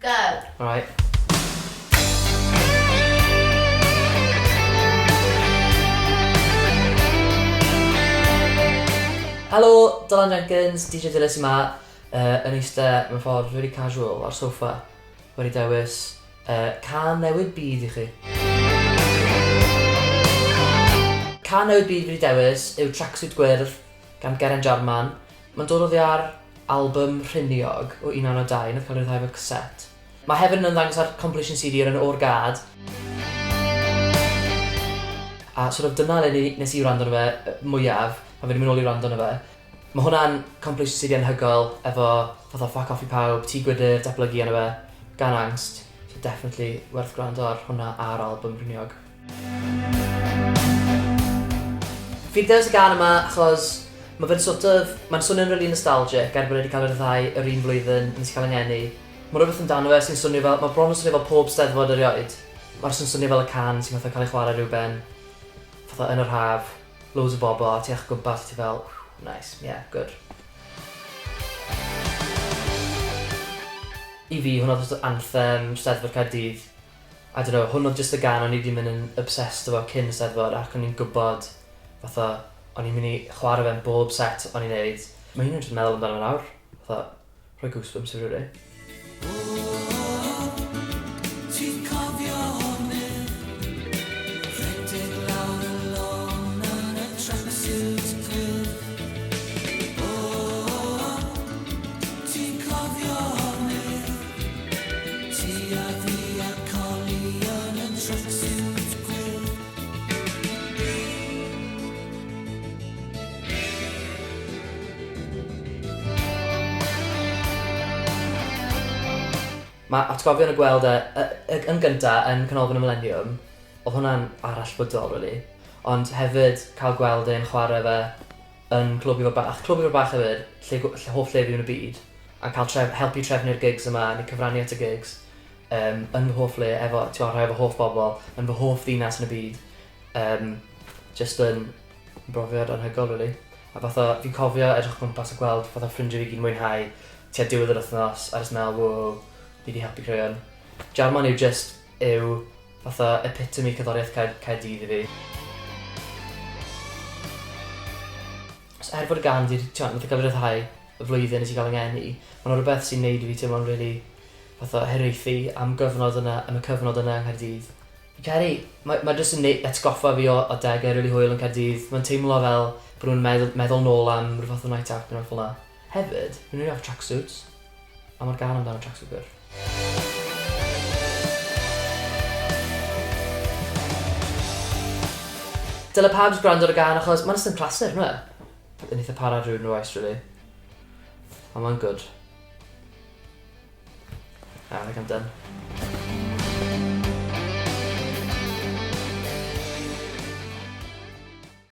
Go. Alright. Helo, Dylan Jenkins, DJ Dilys yma, uh, yn eistedd mewn ffordd really casual ar sofa, wedi dewis uh, can newid byd i chi. Can newid byd wedi dewis yw Tracksuit Gwyrdd gan Geraint Jarman. Mae'n dod oddi ar albym Rhiniog o 1992, nath cael ei ryddhau fel cassette. Mae hefyd yn ymddangos ar compilation CD o'r enw O'r Gad. A sort of dyna le nes i wrando arno fe mwyaf, pan fi 'di mynd nôl i wrando arno fe. Mae hwnna'n compilation CD anhygoel efo fatha Ffac Off i Pawb, Tŷ Gwydr, Datblygu arno fe, Gan Angst. So definitely werth gwrando ar hwnna a'r album Rhiniog. Fi 'di dewis y gân yma achos ma' fe'n sort of, mae'n swnio'n rili nostalgic er bod e 'di cael ei ryddhau yr un flwyddyn nes i cael 'y ngeni. Mae rhywbeth amdano fe sy'n swnio fel, mae bron yn swnio fel pob Steddfod erioed. Mae jyst yn swnio fel y can sy'n fatha cael ei chwarae rhyw ben fatha yn yr haf, loads o bobl a ti edrych o gwmpas a ti fel, ww, nice, yeah, good. I fi, hwnna oedd sort of anthem Steddfod Caerdydd. I don't know, hwn oedd jyst y gân o'n i 'di mynd yn obsessed efo cyn y Steddfod ac o'n i'n gwybod fatha o'n i'n mynd i chwarae fe yn bob set o'n i'n neud. Mae hyn yn jyst meddwl amdano fe nawr, fatha rhoi goosebumps i fi rili. Ti'n cofio hynny? Rhedeg lawr y lôn yn y tracksuit gwyrdd. O, ti'n cofio hynny? Ti a fi a Colli yn y tracksuit gwyrdd. Mae atgofion o gweld e yn gynta yn Canolfan y Mileniwm, oedd hwnna'n arallfydol rili. Ond hefyd cael gweld e'n chwarae fe yn Clwb Ifor Bach. Clwb Ifor Bach hefyd, lle lle hoff lle fi yn y byd. A cael tref- helpu trefnu'r gigs yma neu cyfrannu at y gigs yym yn fy hoff le efo t'mo' rhai o fy hoff bobl, yn fy hoff ddinas yn y byd. Yym jyst yn brofiad anhygoel rili. A fatha fi'n cofio edrych o gwmpas a gweld fatha ffrindiau fi gyd yn mwynhau tua diwedd yr wythnos a jyst me'wl wow fi 'di helpu creu 'wn. Jarman yw jyst yw fatha epitome cerddoriaeth Caer- Caerdydd i fi. So er bod y gân 'di t'mo' nath e ga'l ei ryddhau y flwyddyn nes i ga'l 'y ngeni, ma' 'na rwbeth sy'n neud i fi teimlo'n rili fatha hiraethu am gyfnod yna am y cyfnod yna yng Nghaerdydd. Fi'n credu ma' ma' jyst yn neu- atgoffa fi o adege rili hwyl yn Caerdydd. Ma'n teimlo fel bo' nw'n meddwl meddwl nôl am ryw fath o night out ne' rwbeth fel 'na. Hefyd, fi'n rili off tracksuits. A mae'r gân amdano tracksuit gwyrdd. Dyle pawb jyst gwrando ar y gân achos mae'n jyst yn clasur, yndyw e? Yn eitha para drwy'r oes, really. Ond mae'n good. I think I'm done.